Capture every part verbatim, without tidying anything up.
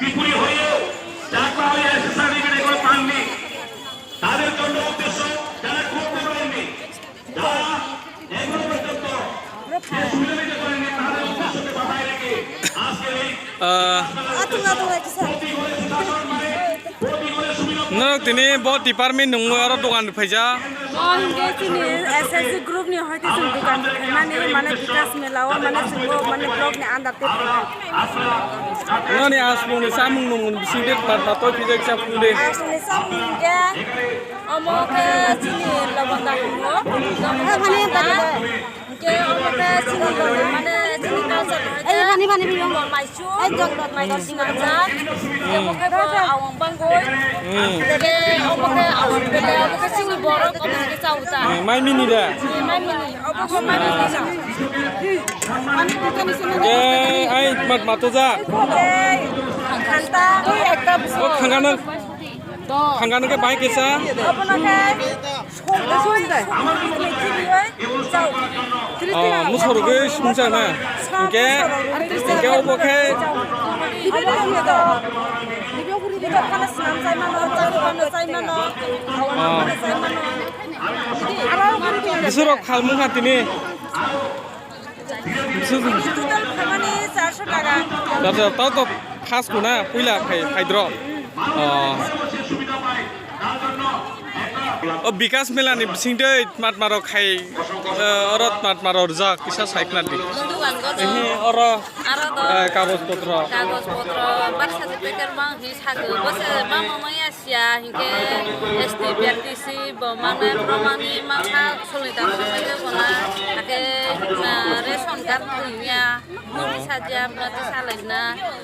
বিপুরী হয়েও চাকমা হয়ে এসএসআর রেকর্ড পাননি। তাদের জন্য উদ্দেশ্য যারা করতে পারেননি, যারা এখনো পর্যন্ত যে সুবিধা নিতে পারেননি, তাদের উদ্দেশ্যকে মাথায় রেখে আজকের এই আহ, প্রতি ঘরে সুশাসন মানে প্রতি ঘরে সুবিধা Norok tini bo department nungwi oro dokan phaijak. O hwnkhe chini S S G group ni hoite chwng dokan rwkhaimani, mane Bikas Mela o, mane chwngbo mane block ni under tei phaikha. Noni aswkni samung nungmung bisingtwi ta ta toi phijak sa phunde. Aswkni samung hwnkhe omo khe chini lobonda hingo. Hwnkhe omo khe chini mane chini culture hai khe mani mani biyo. Maisu, maisu sinajak. Omo khe bo awang bangoi. Tei omo khe awang bele omo khe chini borok omo khe chau ta. Mai mini da. Mai mini. Obo khe mai mini. Ke ai mat mato ja. Khanta. O khangano. Khangano ke bai kesa. Obo no khe. Oh, musa rugwi sungsa na. Hingke, hingke obo khe. Oh. Bisurok khalmung kha tini. Total khamani charso taka. Charso, tao to khas kuna, puila khai, khaidro. Oh. O Bikas Mela ni bisingtwi tmatma rok khai, eh, oro tmatma rok rijak, kisa sai khna di. Dugan go do. Ehe, oro, aro do. Eh, kagoj potro. Kagoj potro, birth certificate mang hi sago, bose ma mama ya sia, hinke S T, B R T C, bo mangnai, bo mani, ma kha, solita, solita, bona, ake, ma, ration card, ya. Mui sajya, mui sajya laina,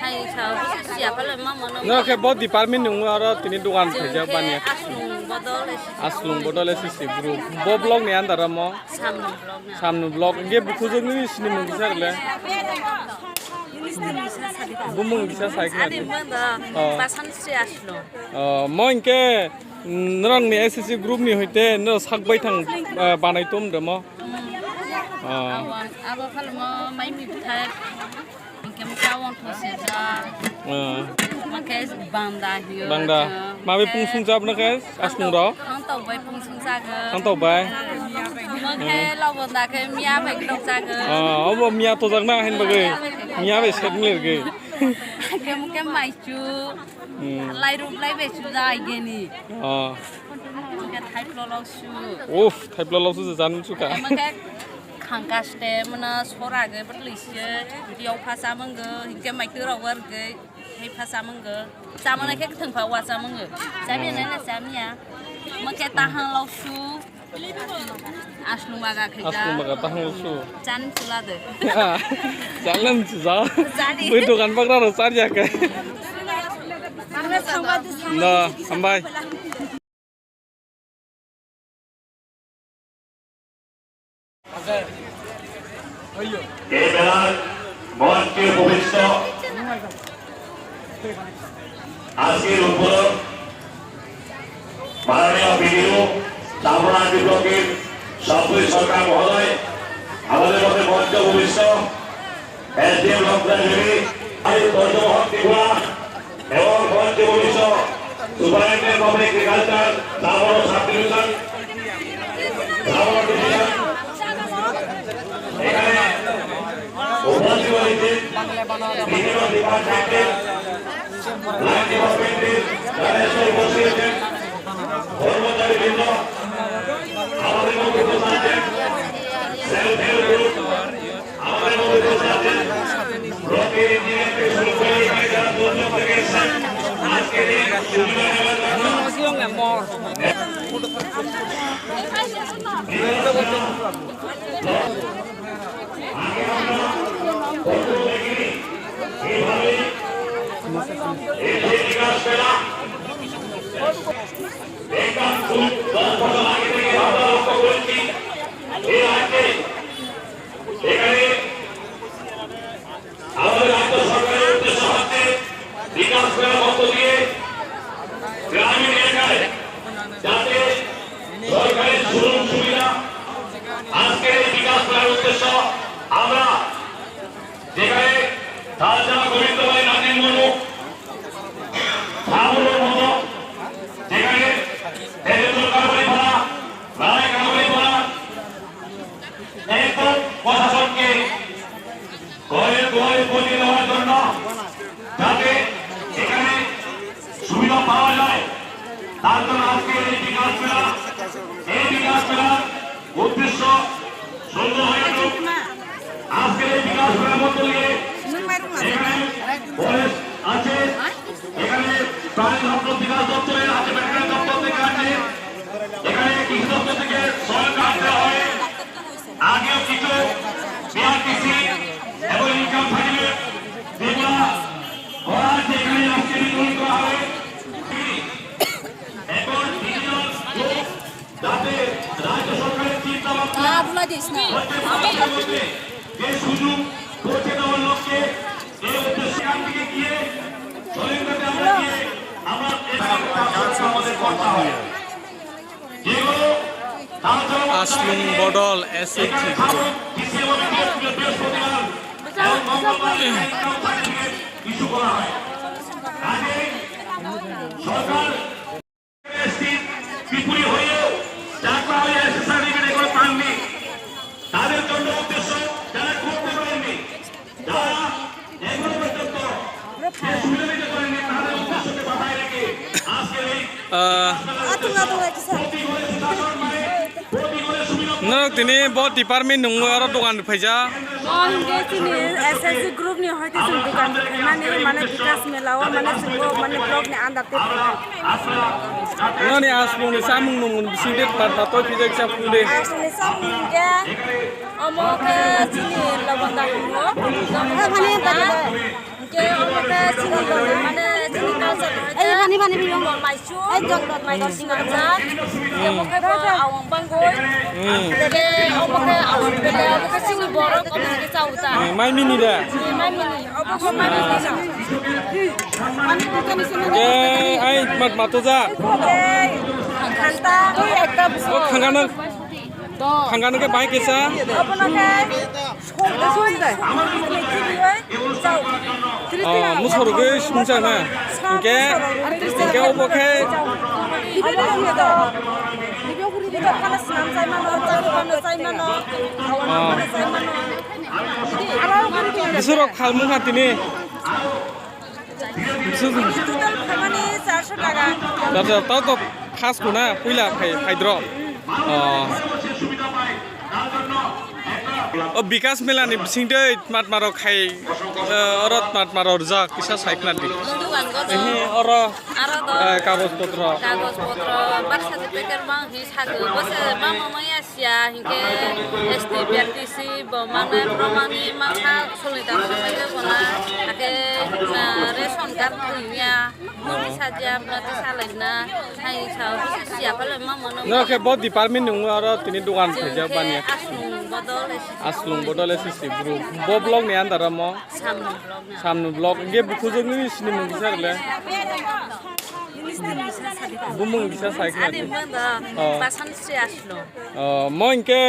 hai sao, siya pala ma mano. No khe bo department nung aro tini dukan khaijak bani. Aslung bodol S S C. Aslung bodol S S C group. Bo block ni under mo? Samnu block na. Samnu block. Ge bukhujak ni sini mung kisa le. Bumung kisa sai khe. Adi manda, oh. Pasan si aslung. Oh, mo inke, mm, norok ni S S C group ni hoite no sak bai thang, eh, banai tom de mo. Hmm. Ah. Abo, abo khalmo mai mi bithai. Hingke mukha wng thosijak. Ah. Hingke bangda hiyo. Bangda. Ah. Mabe pung sung jab na khe asung rok? Ang tok bai pung sung jago. Ang tok bai? Hingke lobonda khe miya bai nok jago. Ah, obo miya to jak na hin bagwi. Miya bai. Miya bai set mil gwi. Hingke mukhe maichu. Hmm. Lairup laibe suja aigeni. Oh. Hingke thaiplo lok su. Uff, thaiplo lok su jan su ka. Hingke khangkaste mona sora ge botli se diyo pha samang ge, hingke maitu rok war ge, hei pha samang ge. Samana khe thang pha wa samang ge. Samya na na samya. Hingke tahang lok su. Aslung baga khaijak. Aslung baga tahang su. Chan chula de. Chan lam chija. Chani. Bui dokan bagra ro char ya kai. Ang na sangba de sangba. No, hambai. এই মেলার মঞ্চে উপবিষ্ট আজকের উদ্বোধক মাননীয় বিডিও চামড়া ব্লকের সভাপতি সরকার মহোদয়, আমাদের মধ্যে মঞ্চে উপবিষ্ট এসডিএম লক্ষ্মী, আয়ুষ বর্ধমোহন ত্রিপুরা এবং মঞ্চে উপবিষ্ট সুপারিনটেন্ডেন্ট অফ এগ্রিকালচার, চামড়া সাব ডিভিশন, চামড়া ডিভিশন, এখানে উপস্থিত হয়েছে বিভিন্ন ডিপার্টমেন্টের লাইন ডিপার্টমেন্টের যারা এসে উপস্থিত হয়েছেন, কর্মচারীবৃন্দ, আমাদের মধ্যে উপস্থিত আছেন, সেলফ হেল্প গ্রুপ, আমাদের মধ্যে উপস্থিত আছেন, ব্লকের ইঞ্জিনিয়ার থেকে শুরু করে এখানে যারা দুর্যোগ থেকে এসেছেন, আজকে এই সুবিধা নেওয়ার জন্য আমাদের রাজ্য সরকারের উদ্দেশ্য হচ্ছে বিকাশ করার মধ্য দিয়ে গ্রামীণ এলাকায় যাতে সরকারের সুযোগ সুবিধা, আজকের এই বিকাশ করার উদ্দেশ্য আমরা যেখানে তালচালা গোবিন্দ ভাই নাজির মুর্মু ফরেস্ট আছে, এখানে প্রাণী সম্পদ বিকাশ দপ্তরের আছে, ভেটেরিনারি দপ্তর থেকে আছে, এখানে কৃষি দপ্তর থেকে সহায়তা আনতে হয়। আগেও কিছু বিআরটিসি এবং ইনকাম সার্টিফিকেট যেগুলা করা আছে, এখানে আজকে বিতরণ করা হবে। এখন ডিজিটাল যুগ, যাতে রাজ্য সরকারের চিন্তা ভাবনা, আ, ভুলাই দিস না। প্রত্যেক মানুষের মধ্যে যে সুযোগ পৌঁছে দেওয়ার লক্ষ্যে এই উদ্দেশ্যে এখান থেকে গিয়ে দলিলটাতে আমরা গিয়ে আমরা এখানে কাজ করতে আমাদের করতে হয়। যেগুলো তারা যেমন Aslung bodol S H G এখানে থাকুক, ডিসি এবং বৃহস্পতিবার এবং মঙ্গলবার এখানে ইনকাম সার্টিফিকেট ইস্যু করা হয়। কাজেই সরকার এসটির বিপরীত হয়েও চাকমা হয়ে এসএসসি সার্টিফিকেট এখনো পাননি। তাদের জন্য উদ্দেশ্য যারা করতে পারেননি, যারা এখনো পর্যন্ত যে সুবিধা নিতে পারেননি, তাদের উদ্দেশ্যকে মাথায় রেখে আজকের এই আহ, প্রতি ঘরে সুশাসন মানে প্রতি ঘরে সুবিধা Norok tini bo department nungwi oro dogan phaijak. O hwnkhe chini S S G group ni hoite chwng dogan khaimani, mane Bikas Mela o, mane chwngbo mane block ni under tei phaikha. Noni Aslung ni samung nung bising de pat pat toi pijak sa phung de. Aslung ni samung hwnkhe omo khe chini Lobonda hingo. Hwnkhe omo khe chini, mane, chini culture hai khe Bongol maisu, Bongol maisu sinajak. Omo khe bo awang bangwi. Tei omo khe awang bele, omo khe chini borok, omo khe chao ta. Mai mini da? Mai mini, obo khe mai mini. Ke ai mat mato ja. Khanta, ekta. O khangano. Khangano ke bai kesa. Abono khe Oh, musorogwi sungsa na. Hingke, hingke obo khe. Oh. Bisurok khalmung ha tini. Bisurok. Total khamani charso taka. Charso, tao to khas kuna, puila phai, phaidro. Oh. O Bikas Mela ni bising tei tmatma rok khai, eh, oro tmatma rok rijak kisa sai khna di. Dugan go do. Ehe, oro, aro do. Eh, kagoj potro. Kagoj potro, birth certificate mang hi sago, bose mama maya sia, hinkhe S T, B R T C bo mangnai, pro mani mangkha, solita mangkha, bona, ake, eh, ration card thwiya. Mani sajya, mati salaina, hai sao, siya pala ma mano. No khe bo department nung aro tini dukan khaijak bani. Aslung bodol S S C. Aslung bodol S S C group. Bo block ni under mo? Samnu block na. Samnu block. Ge bukhujak ni sini mung bisa le. Bumung bisa sai khe. Adi manda, oh. Pasan si Aslung. Oh, mo inke,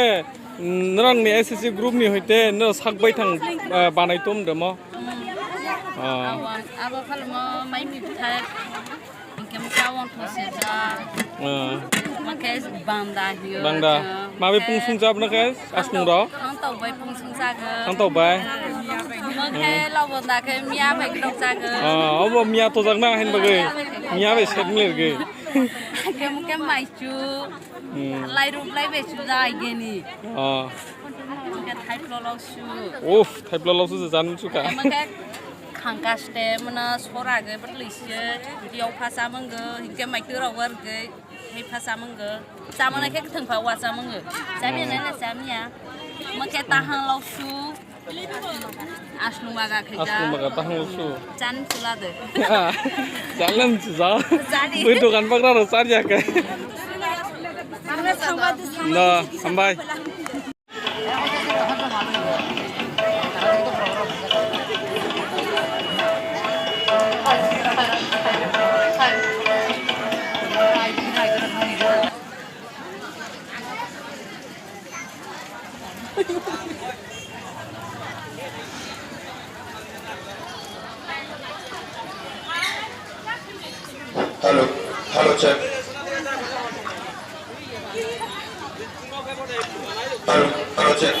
mm, norok ni S S C group ni hoite no sak bai thang, eh, banai tom de mo? Ah. Abo, abo khalmo mai mi bwthai. Hingke mokhe awang thosija. Ah. Mokhe banda hiyo. Banda. Mabe pung sung jab na khe asmung ro? Ang tok bai pung sung jago. Ang tok bai? Mokhe lobonda khe miya bai tok jago. Ah, obo miya tojak na hin bagwi. Miya bai set mler gwi. Hingke mokhe maichu. Hmm. Lai rup lai bai chuja aigeni. Ah. Hingke thai plo lok su. Uff, thai plo lok su jan su ka. Hingke khangka ste mano sora ge batli se. Diau pha samang ge, hingke mai tu rawar ge, hei pha samang ge. Samana ke thang pha wa samang ge. Sami na na sami ya. Hingke tahang lok su. Aslung baga khaijak. Aslung baga tahang usu. Chan chula de. Chan lam chuja. Chani. Bui dokan bagra ro char ya khe. Ano sangba de sangba. No, hambai. Hello, hello, check. Hello, hello, check.